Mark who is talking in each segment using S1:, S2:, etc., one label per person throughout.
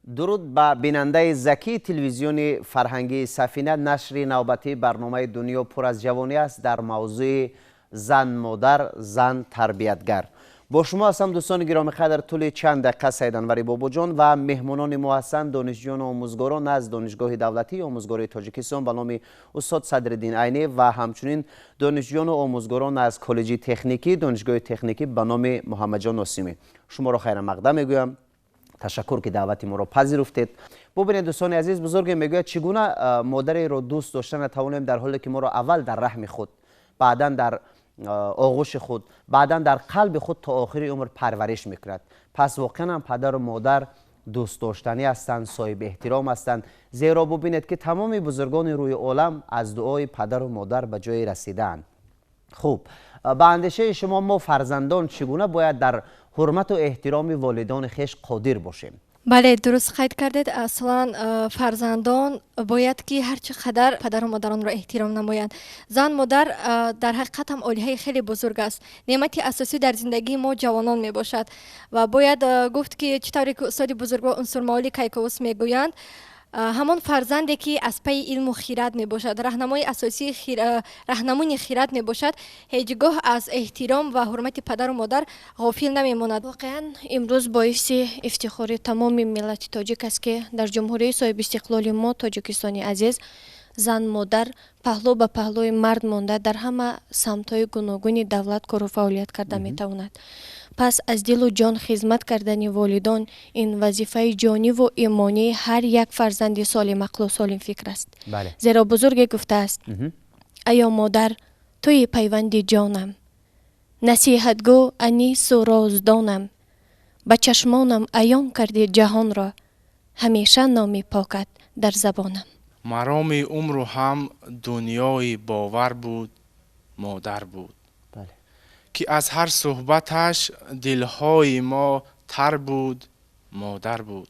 S1: Дуруд ба бинандаи закии телевизиони фарҳангии Сафина. Нашри навбатии барномаи «Дунё пур аз ҷавонӣ» аст дар мавзӯи зан модар, зан тарбиятгар. Бо шумо ҳастам, дӯстони гиромиқадр, тӯли чанд дақиқа Саиданвари Бобоҷон ва меҳмонони мо ҳастанд донишҷӯёну омӯзгорон аз Донишгоҳи давлатии омӯзгории Тоҷикистон ба номи устод Садриддин Айнӣ ва ҳамчунин донишҷӯёну омӯзгорон аз коллеҷи техникӣ Донишгоҳи техникӣ ба номи Муҳаммадҷон Осимӣ. Шуморо хайрамақдам мегӯям. Ташаккур, ки даъвати моро пазируфтед. Бубинед, дӯстони азиз, бузурге мегӯяд: чӣ гуна модареро дӯст дошта натавонем, дар ҳоле ки моро аввал дар раҳми худ, баъдан дар оғӯши худ, баъдан дар қалби худ то охири умр парвариш мекунад. Пас воқеан ҳам падару модар дӯстдоштанӣ ҳастанд, соҳиби эҳтиром ҳастанд, зеро бубинед, ки тамоми бузургони рӯи олам аз дуои падару модар ба ҷое расидаанд. Хуб, ба андешаи шумо, мо фарзандон чӣ гуна бояд дар ҳурмату эҳтироми волидони хеш қодир бошем?
S2: Бале, дуруст қайд кардед. Аслан фарзандон бояд ки ҳарчи қадар падару модаронро эҳтиром намоянд. Зан модар дар ҳақиқат ҳам олиҳаи хеле бузург аст, неъмати асосӣ дар зиндагии мо ҷавонон мебошад. Ва бояд гуфт, ки чӣ тавре ки устоди бузургвор Унсурмаволи Кайковус мегӯянд: ҳамон фарзанде ки аз пайи илму хирад мебошад, раҳнамои асосии раҳнамуни хирад мебошад, ҳеҷ гоҳ аз эҳтиром ва ҳурмати падару модар ғофил намемонад.
S3: Воқеан, имрӯз боиси ифтихори тамоми миллати тоҷик аст, ки дар ҷумҳурии соҳибистиқлоли мо, Тоҷикистони азиз, зан модар паҳлӯ ба паҳлӯи мард монда, дар ҳама самтҳои гуногуни давлат кору фаъолият карда метавонад. Пас аз дилу ҷон хизмат кардани волидон ин вазифаи ҷониву имонии ҳар як фарзанди солимақлу солимфикр аст, зеро бузурге гуфтааст: «Аё модар, туи пайванди ҷонам, насиҳатгӯ, анису роздонам, ба чашмонам аён карди ҷаҳонро, ҳамеша номи покат дар забонам».
S4: Мароми умру ҳам дунёи бовар буд, модар буд, ки аз ҳар суҳбаташ дилҳои мо тар буд, модар буд.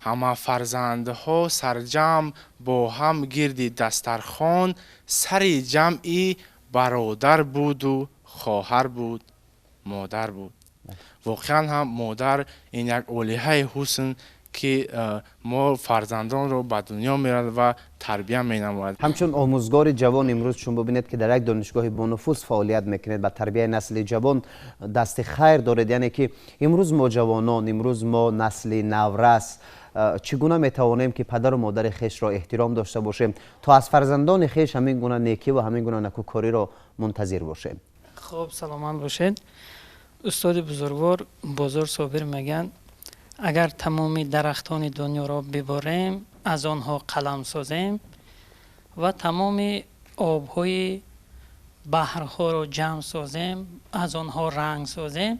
S4: Ҳама фарзандҳо сарҷамъ бо ҳам гирди дастархон, сари ҷамъи бародар буду хоҳар буд, модар буд. Воқеан ҳам модар ин як олиҳаи ҳусн, ки мо фарзандонро ба дунё меорад ва тарбия менамояд.
S1: Ҳамчун омӯзгори ҷавон имрӯз, чун бубинед, ки дар як донишгоҳи бонуфуз фаъолият мекунед, ба тарбияи насли ҷавон дасти хайр доред, яъне ки имрӯз мо ҷавонон, имрӯз мо насли наврас чӣ гуна метавонем, ки падару модари хешро эҳтиром дошта бошем, то аз фарзандони хеш ҳамин гуна некӣ ва ҳамин гуна накӯкориро мунтазир бошем?
S5: Хуб, саломат бошед. Устоди бузургвор Бозор Собир мегӯянд: агар тамоми дарахтони дунёро биборем, аз онҳо қалам созем ва тамоми обҳои баҳрҳоро ҷамъ созем, аз онҳо ранг созем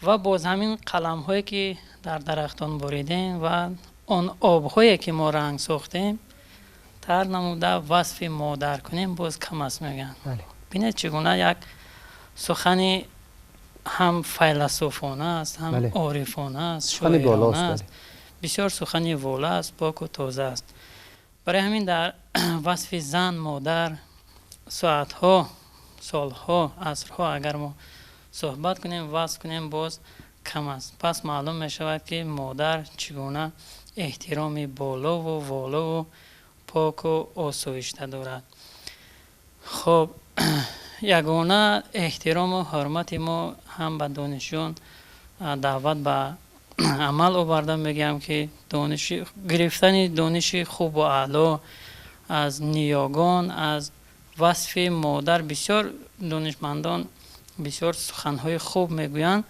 S5: ва боз ҳамин қаламҳое ки дар дарахтон буридем ва он обҳое ки мо ранг сохтем тар намуда васфи модар кунем, боз кам аст, мегӯянд. Бинед, чӣ гуна як сухани ҳам файласуфона аст, ҳам орифона аст, шоирона аст, бисёр сухани вола аст, поку тоза аст. Барои ҳамин дар васфи зан модар соатҳо, солҳо, асрҳо агар мо суҳбат кунем, васф кунем, боз кам аст. Пас маълум мешавад, ки модар чӣ гуна эҳтироми болову волову поку осоишта дорад. Хуб, ягона эҳтирому ҳурмати мо ҳам ба донишҷӯён даъват ба амал оварда мегӯям, ки гирифтани дониши хубу аъло аз ниёгон, аз васфи модар бисёр донишмандон бисёр суханҳои хуб мегӯянд.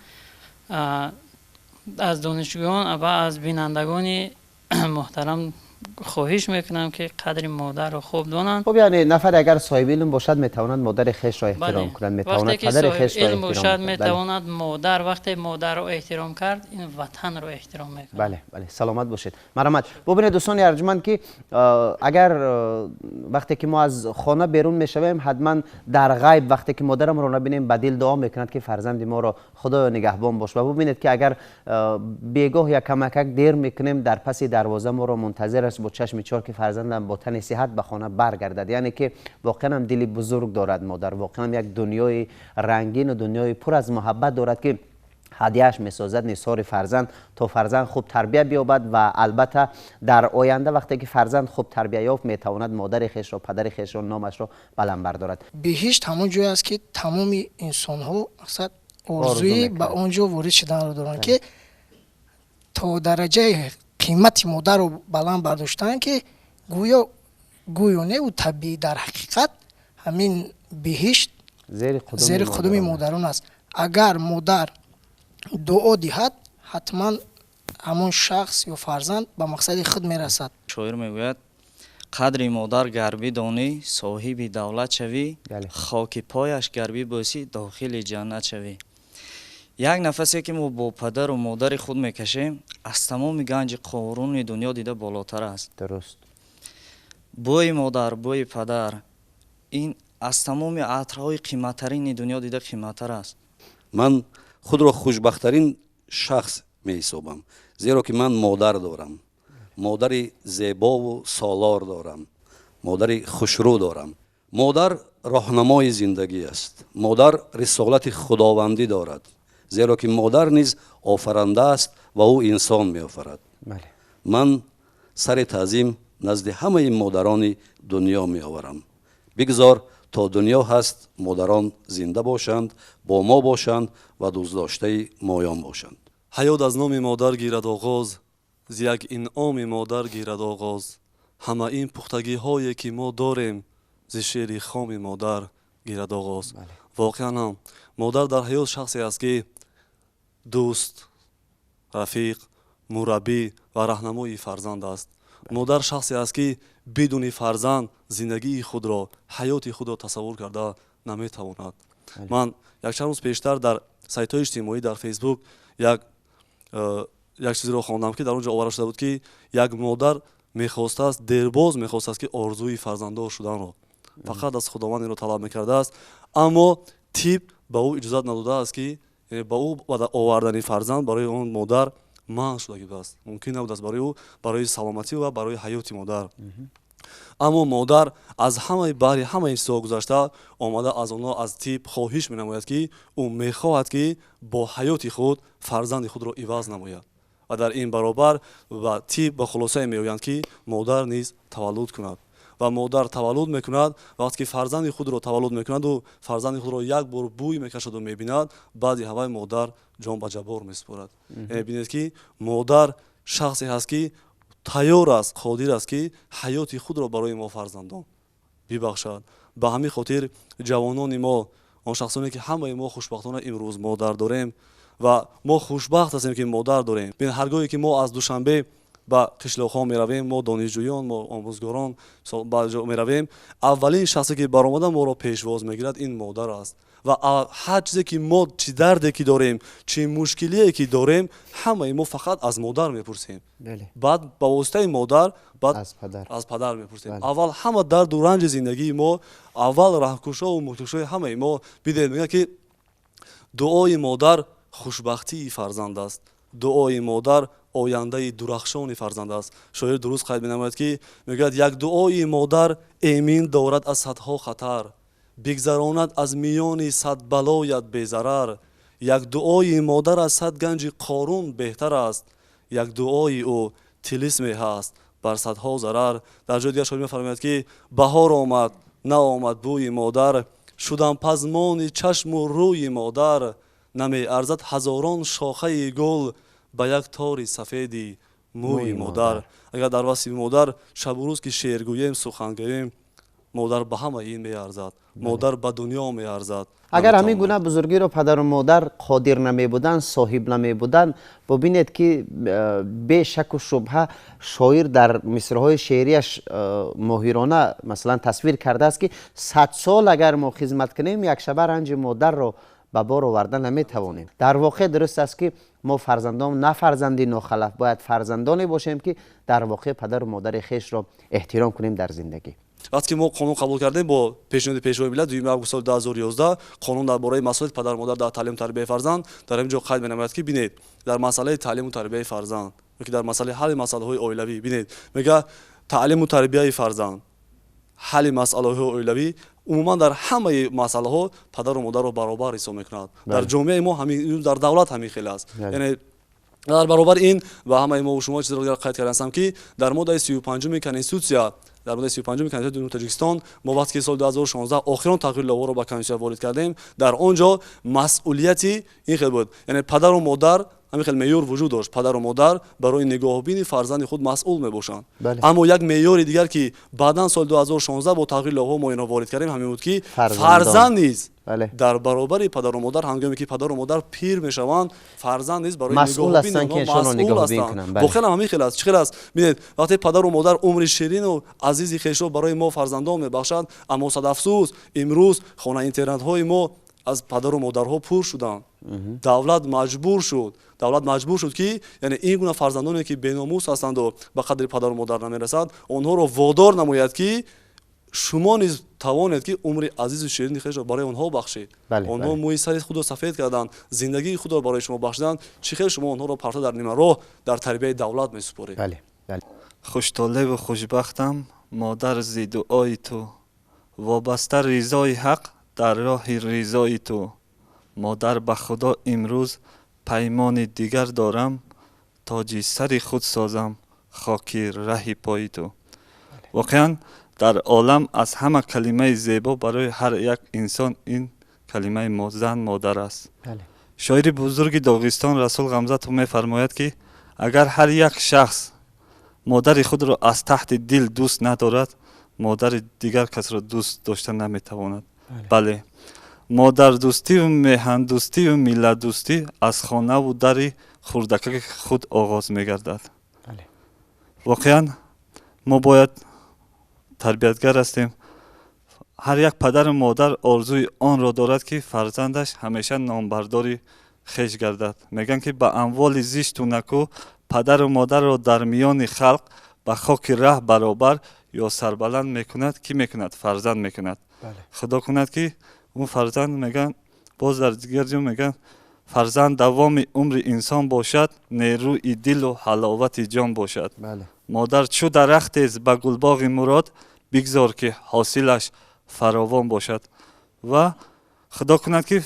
S5: Аз донишҷӯён ва аз бинандагони муҳтарам хоҳиш мекунам, ки қадри модарро хуб донанд.
S1: Хуб, яъне нафаре агар соҳиби илм бошад, метавонад модари хешро эҳтиром кунад, метавонад падари хешро
S5: илм бошад, метавонад модар. Вақте модарро эҳтиром кард, ин ватанро эҳтиром мекунад.
S1: Бале, саломат бошед, марҳамат. Бубинед, дӯстони арҷманд, ки агар вақте ки мо аз хона берун мешавем, ҳатман дар ғайб, вақте ки модарамро набинем, ба дил дуо мекунад, ки фарзанди моро Худоё нигаҳбон бош. Ва бубинед, ки агар бегоҳ як камакак дер мекунем, дар паси дарвоза моро мунтазир аст бо чашми чор, ки фарзандам бо тани сиҳат ба хона баргардад. Яъне ки воқеан ҳам дили бузург дорад модар, воқеан як дунёи рангину дунёи пур аз муҳаббат дорад, ки Ҳадияш месозад нисори фарзанд, то фарзанд хуб тарбия биёбад ва албатта дар оянда вақте ки фарзанд хуб тарбия ёфт, метавонад модари хешро, падари хешро, номашро баланд бардорад.
S6: Биҳишт ҳамон ҷое аст, ки тамоми инсонҳо мақсад орзуи ба он ҷо ворид шуданро доранд, ки то дараҷаи қимати модарро баланд бардоштанд, ки гӯё не, ӯ табиӣ дар ҳақиқат ҳамин биҳишт зери қудуми модарон аст. Агар модар дуо диҳад, ҳатман ҳамон шахс ё фарзанд ба мақсади худ мерасад.
S7: Шоир мегӯяд: қадри модар гар бидонӣ, соҳиби давлат шавӣ, хоки пояш гар бибӯсӣ, дохили ҷаннат шавӣ. Як нафасе ки мо бо падару модари худ мекашем, аз тамоми ганҷи Қоруни дунё дида болотар аст.
S1: Дуруст.
S7: Бӯи модар, бӯи падар ин аз тамоми атрҳои қиматтарини дунё дида қиматтар аст.
S8: Ман худро хушбахттарин шахс меҳисобам, зеро ки ман модар дорам, модари зебову солор дорам, модари хушрӯ дорам. Модар роҳнамои зиндагӣ аст. Модар рисолати худовандӣ дорад, зеро ки модар низ офаранда аст ва ӯ инсон меофарад. Ман сари таъзим назди ҳамаи модарони дунё меоварам. Бигзор то дунё ҳаст, модарон зинда бошанд, бо мо бошанд ва дӯстдоштаи моён бошанд.
S9: Ҳаёт аз номи модар гирад оғоз, зи як инъоми модар гирад оғоз. Ҳама ин пухтагиҳое ки мо дорем, зи шири хоми модар гирад оғоз. Воқеан ҳам модар дар ҳаёт шахсе аст, ки дӯст, рафиқ, мураббӣ ва раҳнамои фарзанд аст. Модар шахсе аст, ки бидуни фарзанд зиндагии худро, ҳаёти худро тасаввур карда наметавонад. Ман якчанд рӯз пештар дар сайтҳои иҷтимоӣ, дар Фейсбук як чизеро хондам, ки дар он ҷо оварда шуда буд, ки як модар мехостааст, дербоз мехостааст, ки орзуи фарзанддор шуданро фақат аз Худованд инро талаб мекардааст, аммо тиб ба ӯ иҷозат надодааст, ки ба ӯ овардани фарзанд барои он модар манъ шудагӣ будааст, мумкин набудааст барои ӯ, барои саломатӣ ва барои ҳаёти модар. Аммо модар аз ҳамаи баҳри ҳамаи ин чизҳо гузашта омада, аз онҳо, аз тиб хоҳиш менамояд, ки ӯ мехоҳад, ки бо ҳаёти худ фарзанди худро иваз намояд. Ва дар ин баробар ба тиб ба хулосае меоянд, ки модар низ таваллуд кунад. Ва модар таваллуд мекунад. Вақте ки фарзанди худро таваллуд мекунаду фарзанди худро як бор бӯй мекашаду мебинад, баъди ҳавай модар ҷон ба ҷаббор месупорад. Яъне бинед, ки модар шахсе ҳаст, ки тайёр аст, қодир аст, ки ҳаёти худро барои мо фарзандон бибахшад. Ба ҳамин хотир ҷавонони мо, он шахсоне ки ҳамаи мо хушбахтона имрӯз модар дорем ва мо хушбахт ҳастем, ки модар дорем. Бин, ҳар гоҳе ки мо аз Душанбе ба қишлоқҳо меравем, мо донишҷӯён, мо омӯзгорон ба ҷо меравем, аввалин шахсе ки баромада моро пешвоз мегирад, ин модар аст. Ва ҳар чизе ки мо, чӣ дарде ки дорем, чӣ мушкилие ки дорем, ҳамаи мо фақат аз модар мепурсем, баъд ба воситаи модар баъд аз падар мепурсем. Аввал ҳама дарду ранҷи зиндагии мо, аввал раҳкушову мушкилшои ҳамаи мо. Бидед, мегӯяд, ки дуои модар хушбахтии фарзанд аст, дуои модар ояндаи дурахшони фарзанд аст. Шоир дуруст қайд менамояд, ки мегӯяд: як дуои модар эмин дорад аз садҳо хатар, бигзаронад аз миёни сад балоят безарар. Як дуои модар аз сад ганҷи Қорун беҳтар аст, як дуои ӯ тилисме ҳаст бар садҳо зарар. Дар ҷои дигар шоир мефармояд, ки баҳор омад, наомад бӯи модар, шудам пазмони чашму рӯи модар. Намеарзад ҳазорон шохаи гул ба як тори сафеди мӯи модар. Агар дар васфи модар шабу рӯз ки шеър гӯем, сухан гӯем, модар ба ҳамаи ин меарзад, модар ба дунё меарзад.
S1: Агар ҳамин гуна бузургиро падару модар қодир намебуданд, соҳиб намебуданд, бубинед, ки бешаку шубҳа шоир дар мисраҳои шеърияш моҳирона масалан тасвир кардааст, ки 100 сол агар мо хизмат кунем, якшаба ранҷи модарро ба бор оварда наметавонем. Дар воқеъ дуруст аст, ки мо фарзандон на фарзанди нохалаф, бояд фарзандоне бошем, ки дар воқеъ падару модари хешро эҳтиром кунем дар зиндагӣ.
S9: Вақте ки мо қонун қабул кардем бо пешниҳоди Пешвои миллат 2 август соли 2011, қонун дар бораи масъулияти падару модар дар таълиму тарбияи фарзанд, дар ҳамин ҷо қайд менамояд, ки бинед, дар масъалаи таълиму тарбияи фарзанд ёки дар масъалаи ҳалли масъалаҳои оилавӣ, бинед, мегӯяд, таълиму тарбияи фарзанд, ҳалли масъалаҳои оилавӣ. Умуман дар ҳамаи масъалаҳо падару модарро баробар ҳисоб мекунад. Дар ҷомеаи мо ҳамин, дар давлат ҳамин хел аст. Яъне дар баробари ин ба ҳамаи мо шумо чизро дигар қайд кардаам, ки дар моддаи 35 конститутсия, дар моддаи 35 конститутсияи Ҷумҳурии Тоҷикистон мо вақте ки соли 2016 охирон тағйири иловаҳоро ба конститутсия ворид кардем, дар он ҷо масъулияти ин хел буд. Яъне падару модар ҳамин хел меъёр вуҷуд дошт. Падару модар барои нигоҳубини фарзанди худ масъул мебошанд. Аммо як меъёри дигар, ки баъдан соли 2016 бо тағйири иловаҳо мо инро ворид кардем, ҳамин буд, ки фарзанд низ дар баробари падару модар, ҳангоме ки падару модар пир мешаванд, фарзанд низ барои нигоҳубини онҳо масъул ҳастанд. Воқеан ҳамин хел аст. Чӣ хел аст? Бинед, вақте падару модар умри ширину азизи хешро барои мо фарзандон мебахшанд, аммо сад афсӯс, имрӯз хона интернатҳои мо аз падару модарҳо пур шуданд. Давлат маҷбур шуд, давлат маҷбур шуд, ки яъне ин гуна фарзандоне, ки беномус ҳастанду ба қадри падару модар намерасанд, онҳоро водор намояд, ки шумо низ тавонед, ки умри азизу ширини хешро барои онҳо бахшед. Онҳо мӯи сари худро сафед карданд, зиндагии худро барои шумо бахшиданд. Чӣ хел шумо онҳоро парта дар нимароҳ дар тарбияи давлат месупоред?
S10: Хуштолеву хушбахтам, модар, зи дуои ту, вобаста ризои ҳақ дар роҳи ризои ту. Модар, ба худо имрӯз паймони дигар дорам, тоҷи сари худ созам хоки раҳи пои ту. Воқеан, дар олам аз ҳама калимаи зебо барои ҳар як инсон ин калимаи зан, модар аст. Шоири бузурги Доғистон Расул Ғамзатов мефармояд, ки агар ҳар як шахс модари худро аз таҳти дил дӯст надорад, модари дигар касро дӯст дошта наметавонад. Бале, модардӯстиву меҳандӯстиву миллатдӯстӣ аз хонаву дари хурдакаки худ оғоз мегардад. Воқеан, мо бояд тарбиятгар ҳастем. Ҳар як падару модар орзуи онро дорад, ки фарзандаш ҳамеша номбардори хеш гардад. Мегӯянд, ки ба амволи зишту накӯ падару модарро дар миёни халқ ба хоки раҳ баробар ё сарбаланд мекунад. Кӣ мекунад? Фарзанд мекунад. Худо кунад, ки он фарзанд, мегӯянд, боз дар дигар ҷо мегӯянд, фарзанд давоми умри инсон бошад, нерӯи дилу ҳаловати ҷон бошад. Модар чӯ дарахтест ба гулбоғи мурод, бигзор, ки ҳосилаш фаровон бошад. Ва худо кунад, ки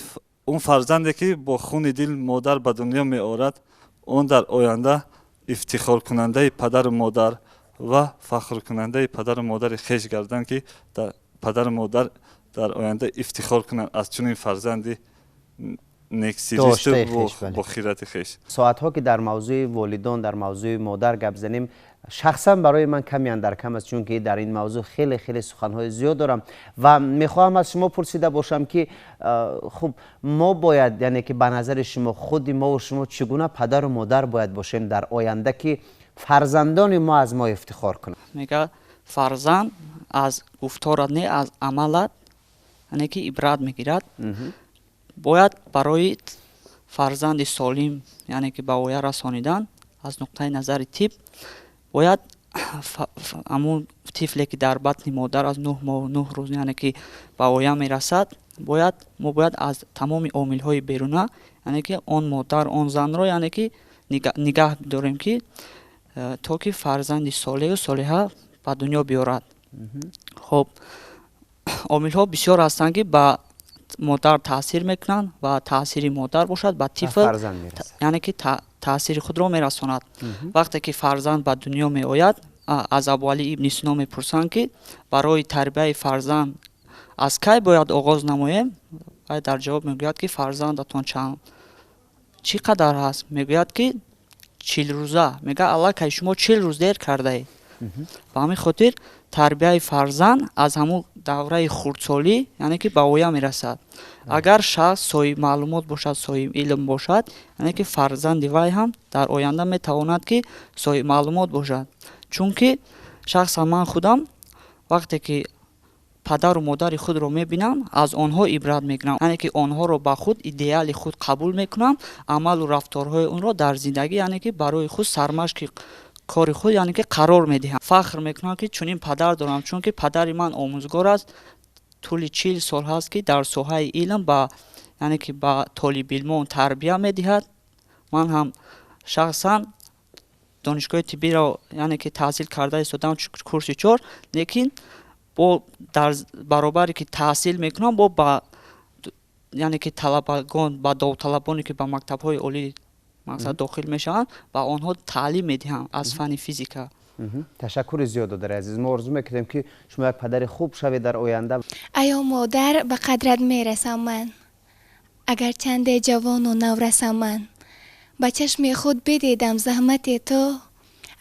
S10: он фарзанде, ки бо хуни дил модар ба дунё меорад, он дар оянда ифтихоркунандаи падару модар ва фахркунандаи падару модари хеш гарданд, ки падару модар дар оянда ифтихор кунанд аз чунин фарзанди нексиристу бо хирати хеш.
S1: Соатҳо ки дар мавзӯи волидон, дар мавзӯи модар гап занем, шахсан барои ман ками андар кам аст, чунки дар ин мавзӯъ хеле хеле суханҳои зиёд дорам ва мехоҳам аз шумо пурсида бошам, ки хуб, мо бояд, яъне ки ба назари шумо, худи мо шумо чӣ гуна падару модар бояд бошем дар оянда, ки фарзандони мо аз мо ифтихор кунанд?
S11: Мега, фарзанд аз гуфторат не, аз амалат, яъне ки ибрат мегирад. Бояд барои фарзанди солим, яъне ки ба воя расонидан, аз нуқтаи назари тиб бояд ҳамун тифле, ки дар батни модар аз 9 моҳу 9 рӯз, яъне ки ба воя мерасад, бояд мо бояд аз тамоми омилҳои беруна, яъне ки он модар, он занро, яъне ки нигаҳ бидорем, ки то ки фарзанди солеҳу солиҳа ба дунё биёрад. Хоб, омилҳо бисёр ҳастанд, ки ба модар таъсир мекунанд ва таъсири модар бошад ба тифл, яъне ки таъсири худро мерасонад. Вақте ки фарзанд ба дунё меояд, аз Абуалӣ ибни Сино мепурсанд, ки барои тарбияи фарзанд аз кай бояд оғоз намоем? Вай дар ҷавоб мегӯяд, ки фарзандатон чанд, чӣ қадар ҳаст? Мегӯяд, ки 40 рӯза. Мегӯяд, аллакай шумо 40 рӯз дер кардаед. Ба ҳамин хотир тарбияи фарзанд аз ҳамун давраи хурдсолӣ, яъне ки ба воя мерасад. Агар шахс соҳиби маълумот бошад, соҳиби илм бошад, яъне ки фарзанди вай ҳам дар оянда метавонад, ки соҳиби маълумот бошад. Чунки шахсан ман худам вақте ки падару модари худро мебинам, аз онҳо ибрат мегирам, яъне ки онҳоро ба худ идеали худ қабул мекунам, амалу рафторҳои онро дар зиндагӣ, яъне ки барои худ сармашқи кори худ, яъне ки қарор медиҳам. Фахр мекунам, ки чунин падар дорам, чунки падари ман омӯзгор аст, тӯли 40 сол ҳаст, ки дар соҳаи илм ба, яъне ки ба толибилмон тарбия медиҳад. Ман ҳам шахсан донишгоҳи тиббиро, яъне ки таҳсил карда истодам, курси чор, лекин Бо дар баробаре ки таҳсил мекунам, бо ба, яъне ки талабагон, ба довталабоне ки ба мактабҳои олӣ мақсад дохил мешаванд, ба онҳо таълим медиҳам аз фанни физика.
S1: Ташаккури зиёд, додари азиз. Мо орзу мекунем, ки шумо як падари хуб шавед дар оянда.
S12: Аё модар, ба қадрат мерасам ман, агар чанде ҷавону наврасам ман. Ба чашми худ бидидам заҳмати ту,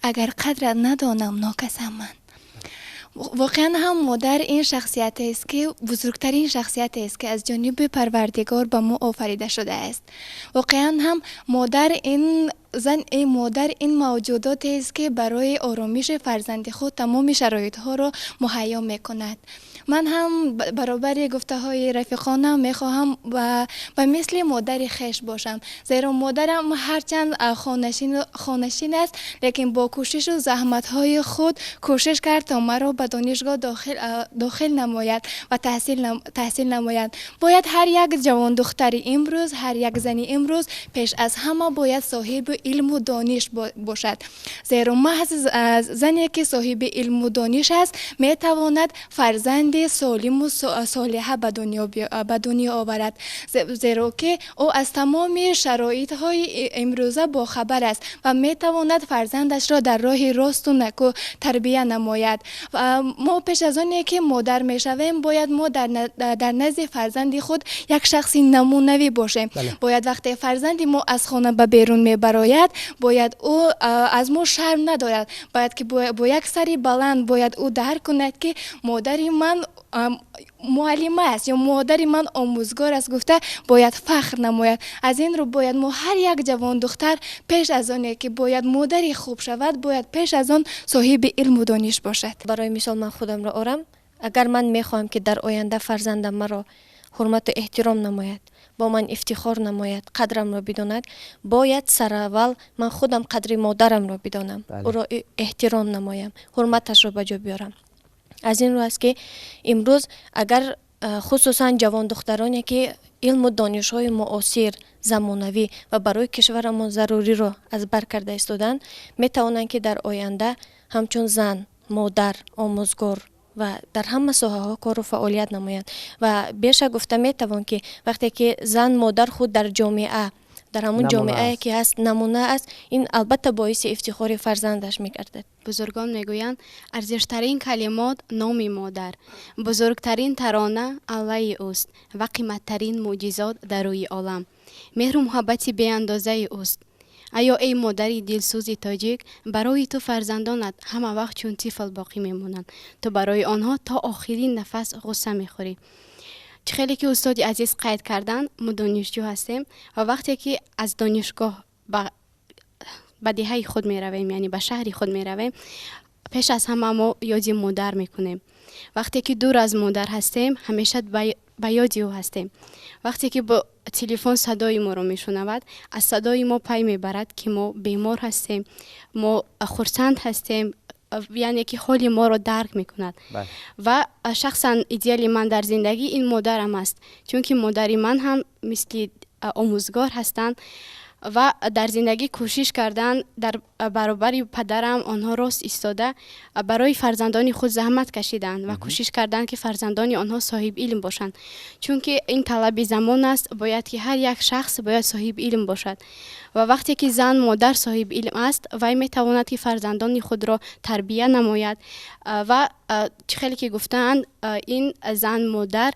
S12: агар қадрат надонам, нокасам ман. Воқеан ҳам модар ин шахсиятест, ки бузургтарин шахсиятест, ки аз ҷониби Парвардигор ба мо офарида шудааст. Воқеан ҳам модар ин зан, модар ин мавҷудотест, ки барои оромиши фарзанди худ тамоми шароитҳоро муҳайё мекунад. Ман ҳам баробари гуфтаҳои рафиқонам мехоҳам ба мисли модари хеш бошам, зеро модарам ҳарчанд хонашин аст, лекин бо кӯшишу заҳматҳои худ кӯшиш кард, то маро ба донишгоҳ дохил намояд ва таҳсил намояд. Бояд ҳар як ҷавондухтари имрӯз, ҳар як зани имрӯз пеш аз ҳама бояд соҳиби илму дониш бошад, зеро маҳз зане, ки соҳиби илму дониш аст, метавонад фарзанди солиму солиҳа ба дунё оварад, зеро ки ӯ аз тамоми шароитҳои имрӯза бохабар аст ва метавонад фарзандашро дар роҳи росту неку тарбия намояд. Мо пеш аз оне ки модар мешавем, бояд мо дар назди фарзанди худ як шахси намунавӣ бошем. Бояд вақте фарзанди мо аз хона ба берун мебарояд, бояд ӯ аз мо шарм надорад, бояд ки бо як сари баланд бояд ӯ дарк кунад, ки модари ман муаллима аст ё модари ман омӯзгор аст гуфта бояд фахр намояд. Аз ин рӯ бояд мо ҳар як ҷавондухтар пеш аз оне ки бояд модари хуб шавад, бояд пеш аз он соҳиби илму дониш бошад.
S3: Барои мисол ман худамро орам. Агар ман мехоҳам, ки дар оянда фарзандам маро ҳурмату эҳтиром намояд, бо ман ифтихор намояд, қадрамро бидонад, бояд сараввал ман худам қадри модарамро бидонам, ӯро эҳтиром намоям, ҳурматашро ба ҷо биёрам. Аз ин рӯ аст, ки имрӯз агар хусусан ҷавондухтароне, ки илму донишҳои муосир, замонавӣ ва барои кишварамон заруриро аз бар карда истоданд, метавонанд, ки дар оянда ҳамчун зан, модар, омӯзгор ва дар ҳама соҳаҳо кору фаъолият намоянд. Ва бешак гуфта метавон, ки вақте ки зан, модар худ дар ҷомеа, дар ҳамун ҷомеае ки ҳаст, намуна аст, ин албатта боиси ифтихори фарзандаш мегардад.
S13: Бузургон мегӯянд: арзиштарин калимот номи модар, бузургтарин тарона аллаи ӯст ва қиматтарин мӯъҷизот дар рӯи олам меҳру муҳаббати беандозаи ӯст. Аё эй модари дилсӯзи тоҷик, барои ту фарзандонат ҳама вақт чун тифл боқӣ мемонанд. Ту барои онҳо то охирин нафас ғусса мехӯрӣ. Чӣ хеле ки устоди азиз қайд карданд, мо донишҷӯ ҳастем ва вақте ки аз донишгоҳ ба деҳаи худ меравем, яъне ба шаҳри худ меравем, пеш аз ҳама мо ёди модар мекунем. Вақте ки дур аз модар ҳастем, ҳамеша ба ёди ӯ ҳастем. Вақте ки бо телефон садои моро мешунавад, аз садои мо пай мебарад, ки мо бемор ҳастем, мо хурсанд ҳастем, яъне ки ҳоли моро дарк мекунад. Ва шахсан идеали ман дар зиндагӣ ин модарам аст, чунки модари ман ҳам мисли омӯзгор ҳастанд ва дар зиндагӣ кӯшиш карданд, дар баробари падарам онҳо рост истода барои фарзандони худ заҳмат кашиданд ва кӯшиш карданд, ки фарзандони онҳо соҳиби илм бошанд, чунки ин талаби замон аст. Бояд ки ҳар як шахс бояд соҳиби илм бошад ва вақте ки зан, модар соҳиби илм аст, вай метавонад, ки фарзандони худро тарбия намояд. Ва чӣ хеле ки гуфтаанд, ин зан, модар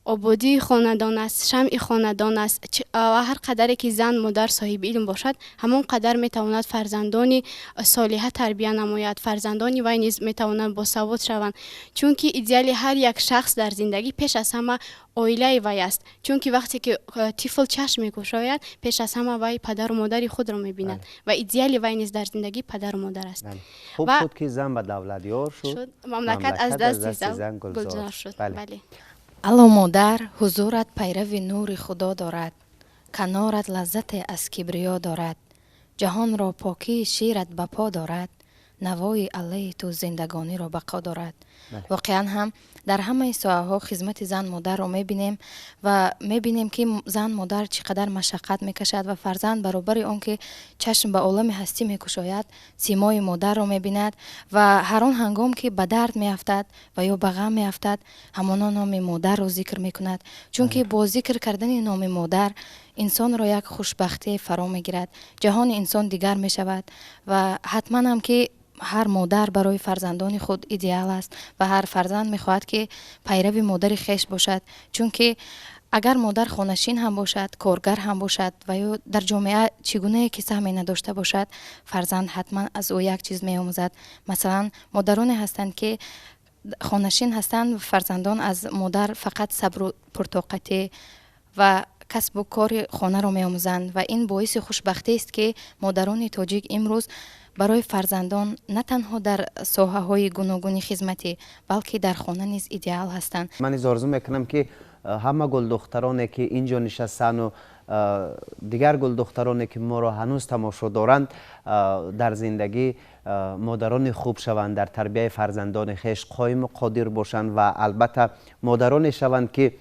S13: ободии хонадон аст, шамъи хонадон аст ва ҳар қадаре ки зан, модар соҳиби илм бошад, ҳамон қадар метавонад фарзандони солиҳа тарбия намояд. Фарзандони вай низ метавонанд босавод шаванд, чунки идеали ҳар як шахс дар зиндагӣ пеш аз ҳама оилаи вай аст, чунки вақте ки тифл чашм мекушояд, пеш аз ҳама вай падару модари худро мебинад ва идеали вай низ дар зиндагӣ падару модар аст.
S1: Хуб шуд, ки зан ба давлат ёр шуд,
S13: мамлакат аз дасти зан гулзор шуд. Бале.
S14: Алло модар, ҳузурат пайрави нури худо дорад, канорат лаззате аз кибриё дорад, ҷаҳонро покии шират ба по дорад. Навои аллаи ту зиндагониро бақо дорад. Воқеан ҳам дар ҳамаи соҳаҳо хизмати зан модарро мебинем ва мебинем, ки зан модар чӣ қадар машаққат мекашад ва фарзанд баробари он ки чашм ба олами ҳастӣ мекушояд, симои модарро мебинад ва ҳар он ҳангом ки ба дард меафтад ва ё ба ғам меафтад, ҳамоно номи модарро зикр мекунад, чунки бо зикр кардани номи модар инсонро як хушбахтӣ фаро мегирад, ҷаҳони инсон дигар мешавад. Ва ҳатман ҳам ки ҳар модар барои фарзандони худ идеал аст ва ҳар фарзанд мехоҳад, ки пайрави модари хеш бошад, чунки агар модар хонашин ҳам бошад, коргар ҳам бошад ва ё дар ҷомеа чӣ гунае ки саҳме надошта бошад, фарзанд ҳатман аз ӯ як чиз меомӯзад. Масалан, модароне ҳастанд, ки хонашин ҳастанд, фарзандон аз модар фақат сабру пуртоқатӣ ва касбу кори хонаро меомӯзанд. Ва ин боиси хушбахтист, ки модарони тоҷик имрӯз барои фарзандон на танҳо дар соҳаҳои гуногуни хизматӣ, балки дар хона низ идеал ҳастанд.
S1: Ман низ орзу мекунам, ки ҳама гулдухтароне, ки ин ҷо нишастану дигар гулдухтароне, ки моро ҳанӯз тамошо доранд, дар зиндагӣ модарони хуб шаванд, дар тарбияи фарзандони хеш қоиму қодир бошанд ва албатта модароне шаванд, ки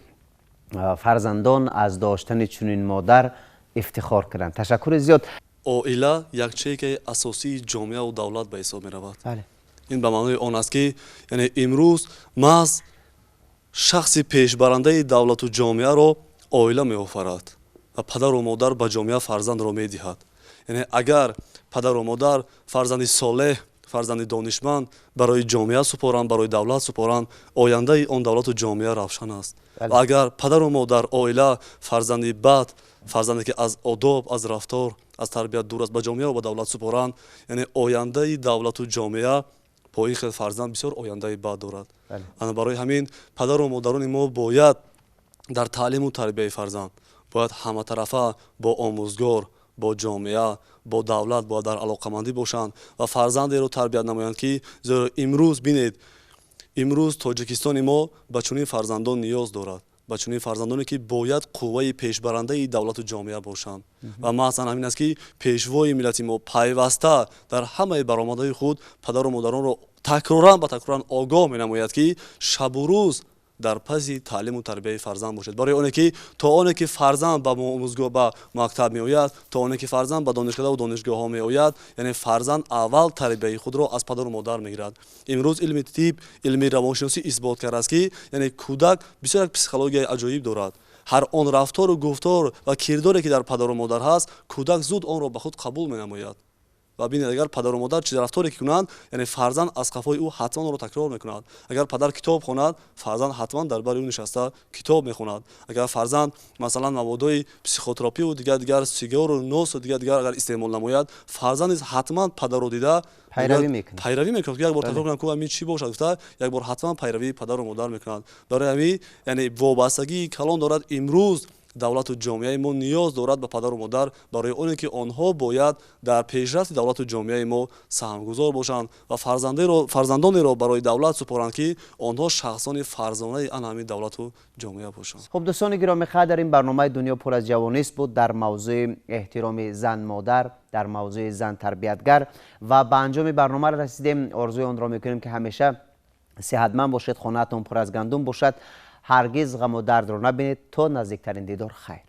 S1: фарзандон аз доштани чунин модар ифтихор кунанд. Ташаккури зиёд.
S9: Оила як чекаи асосии ҷомеаву давлат ба ҳисоб меравад. Ин ба маънои он аст, ки яъне имрӯз маҳз шахси пешбарандаи давлату ҷомеаро оила меофарад ва падару модар ба ҷомеа фарзандро медиҳад. Яъне агар падару модар фарзанди солеҳ, фарзанди донишманд барои ҷомеа супоранд, барои давлат супоранд, ояндаи он давлату ҷомеа равшан аст. Ва агар падару модар, оила фарзанди бад, фарзанде ки аз одоб, аз рафтор, аз тарбият дур аст, ба ҷомеа ва ба давлат супоранд, яъне ояндаи давлату ҷомеа бо ин хел фарзанд бисёр ояндаи бад дорад. Ана барои ҳамин падару модарони мо бояд дар таълиму тарбияи фарзанд бояд ҳаматарафа бо омӯзгор, бо ҷомеа, бо давлат бояд дар алоқамандӣ бошанд ва фарзандеро тарбият намоянд, ки зеро имрӯз бинед, имрӯз Тоҷикистони мо ба чунин фарзандон ниёз дорад, ба чунин фарзандоне, ки бояд қувваи пешбарандаи давлату ҷомеа бошанд. Ва маҳзан ҳамин аст, ки пешвои миллати мо пайваста дар ҳамаи баромадҳои худ падару модаронро такроран ба такроран огоҳ менамояд, ки шабу рӯз дар паси таълиму тарбияи фарзанд бошед, барои оне ки то оне ки фарзанд ба омӯзгоҳ, ба мактаб меояд, то оне ки фарзанд ба донишкадаву донишгоҳҳо меояд, яъне фарзанд аввал тарбияи худро аз падару модар мегирад. Имрӯз илми тиб, илми равоншиносӣ исбот кардааст, ки яъне кӯдак бисёр як психологияи аҷоиб дорад. Ҳар он рафтору гуфтор ва кирдоре, ки дар падару модар ҳаст, кӯдак зуд онро ба худ қабул менамояд. Ва бинед, агар падару модар чиз рафторе ки кунанд, яъне фарзанд аз қафои ӯ ҳатман онро такрор мекунад. Агар падар китоб хонад, фарзанд ҳатман дар бари ӯ нишаста китоб мехонад. Агар фарзанд, масалан, маводҳои психотропиву дигар дигар, сигару носу дигар дигар агар истеъмол намояд, фарзанд низ ҳатман падарро дида пайравӣ мекунад. Як бор такрор кунад, ку ҳамин чӣ бошад гуфта, як бор ҳатман пайравии падару модар мекунад. Барои ҳамин яъне вобастагии калон дорад. Имрӯз давлату ҷомеаи мо ниёз дорад ба падару модар, барои оне ки онҳо бояд дар пешрафти давлату ҷомеаи мо саҳмгузор бошанд ва фарзандонеро барои давлат супоранд, ки онҳо шахсони фарзонаи ана ҳамин давлату ҷомеа бошанд.
S1: Хуб, дӯстони гиромӣ қадр, ин барномаи «Дунё пур аз ҷавонист» буд дар мавзӯи эҳтироми зан модар, дар мавзӯи зан тарбиятгар ва ба анҷоми барнома расидем. Орзуи онро мекунем, ки ҳамеша сиҳатманд бошед, хонаатон пур аз гандум бошад, ҳаргиз ғаму дардро набинед. То наздиктарин дидор, хайр.